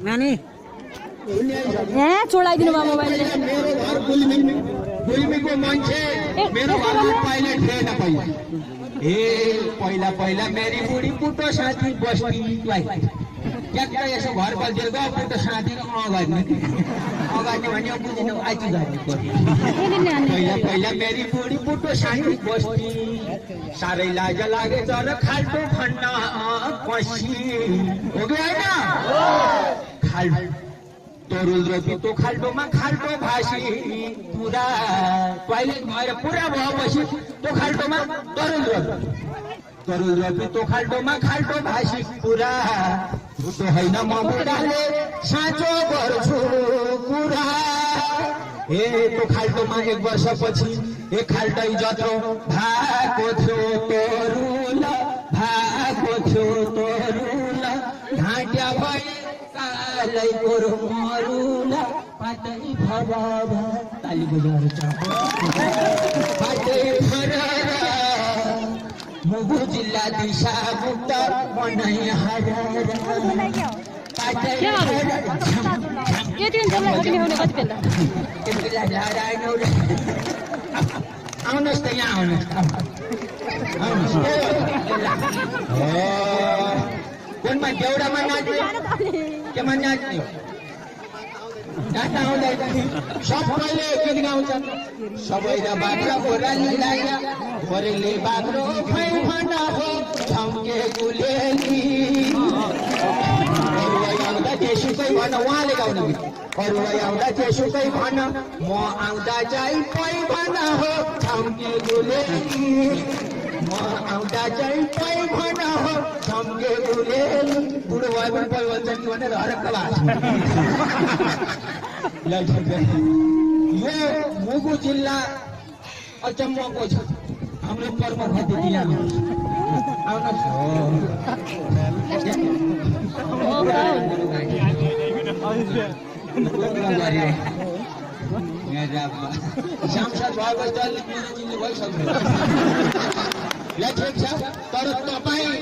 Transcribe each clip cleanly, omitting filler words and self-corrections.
नानी यहाँ छोडाइदिनु भयो मोबाइलले मेरो घर गुल्मीको मान्छे मेरो घरमा पाइलट थिएन पहिला पहिला पहिला मेरी बुढी पुटो साथी बस्ती ट्याक्क यसो घर बसेर गयो पुटो साथी अगाडि भने बुझिन आइती गर्ने पहिला पहिला मेरी बुढी पुटो साथी बस्ती साह्रै लाज लागे तर खाल्टो खन्न पसी हो कि होइन खाल्टो तरुल रोपी तो खाल्टोमा खाल्टो भाषी पुरा टोयलेट भएर पुरा भएपछि तो खाल्टोमा तरुल रोपी तो खाल्टोमा खाल्टो भाषी पुरा झुटो होइन म बुढाले साँचो गर्छु पुरा ए तो खाल्टोमा 1 वर्षपछि ए खाल्टै जत्रो भएको थियो तरुल घाँट्या भए कालै गोरु मरुला पातै भरर ताली बजाएर पातै भरर मुगु जिल्ला दिशा मुक्त बनाइ हारेर पातै आउनुहोस् त यहाँ आउनुहोस् कुनमा देउडामा नाच्ने केमा नाच्ने नाच्न आउँदैन सबैले गीत गाउँछन् सबैले बाख्रा ओराली लाग्या ओरेले बाख्रो खै भना हो झम्के गुलेली अरूलाई आउँदा जेसुकै भन उहाँले गाउने गीत अरूलाई आउँदा जेसुकै भन म आउँदा चाहिँ पै भना हो झम्के गुलेली म आउँदा चाहिँ पै भन हो झम्के गुलेली बुढो भए पनि पै भन्छ कि भनेर हरक्क भएको यो मुगु जिल्ला अचम्मको छ हाम्रो प्रमुख अतिथि यहाँ सांसद भएपछि त अलिक मेरो चिन्ने भइसक्यो ल ठिक छ तर तपाईँ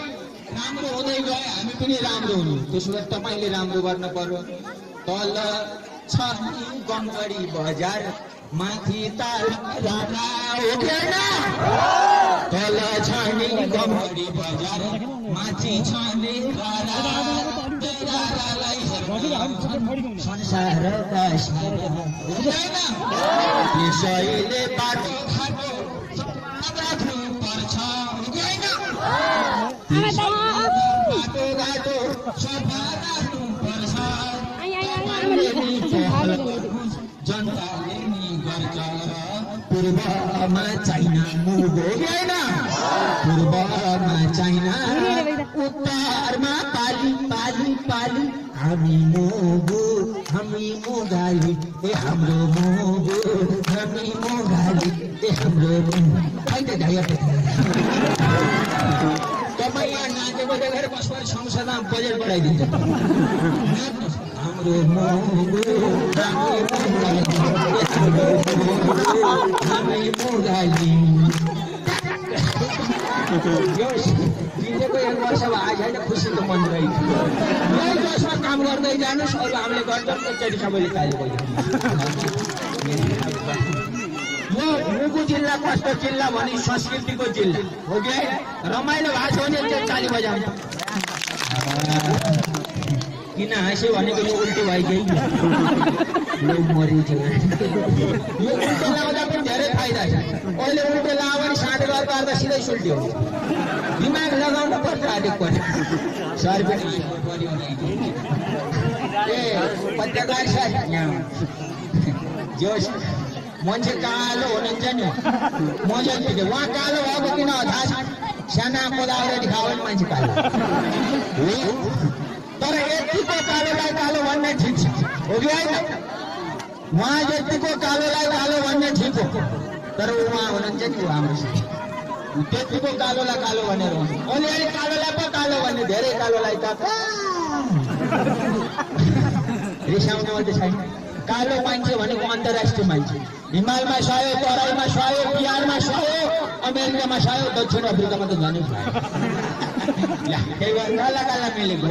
राम्रो हुँदै गए हामी पनि राम्रो हुनु त्यसो भए तपाईँले राम्रो गर्न पर्यो तल छ गमगढी बजार माथि ताल तल छ नि गमगढी बजार माथि छ नि संसारका त्यसैले बाटो घाटो राख्नु पर्छ बाटो घाटो सफा राख्नु पर्छ जनताले नि गर्छ पूर्वमा चाइना मुगो होइन पूर्वमा चाइना उत्तरमा पाली पाली पाली हामी मुगाली ए हाम्रो मुगो हामी मुगाली ए हाम्रो तपाईँ यहाँ नाचेको देखेर बसबाट संसदमा बजेट बढाइदिन्छ हाम्रो हामी मुगाली जितेको 1 वर्ष भए छैन खुसीको मन रहेछ जसमा काम गर्दै जानुहोस् अरू हामीले गर्छौँ एकचोटि सबैले ताली यो मुगु जिल्ला कस्तो जिल्ला भने संस्कृतिको जिल्ला हो कि रमाइलो भएको छ भने ताली बजाउनु किन हाँस्यो भनेको यो उल्टो भइगयो यो उल्टो लाउँदा पनि धेरै फाइदा छ अहिले उल्टो लायो भने साढे गर्दा सिधै सुल्ट्यो दिमाग लगाउनु पर्छ अलिकपल्ट सर पनि ए पत्रकार सर जोस मान्छे कालो हुनुहुन्छ नि मजा दिन्छ उहाँ कालो भएको किन थाहा छ साना कोदावरी खायो भने मान्छे कालो तर यतिको कालोलाई कालो भन्ने ठिक छ हो कि होइन उहाँ जतिको कालोलाई कालो भन्ने ठिक हो तर उहाँ हुनुहुन्छ नि हाम्रो त्यतिको कालोलाई कालो भनेर अलिअलि कालोलाई पो कालो भन्ने धेरै कालोलाई त रिसाउने मात्रै छैन कालो मान्छे भनेको अन्तर्राष्ट्रिय मान्छे हिमालमा 100 तराईमा 100 बिहारमा 100 अमेरिकामा 100 दक्षिण अफ्रिकामा त झनै छ ल त्यही भएर काला काला मिलेको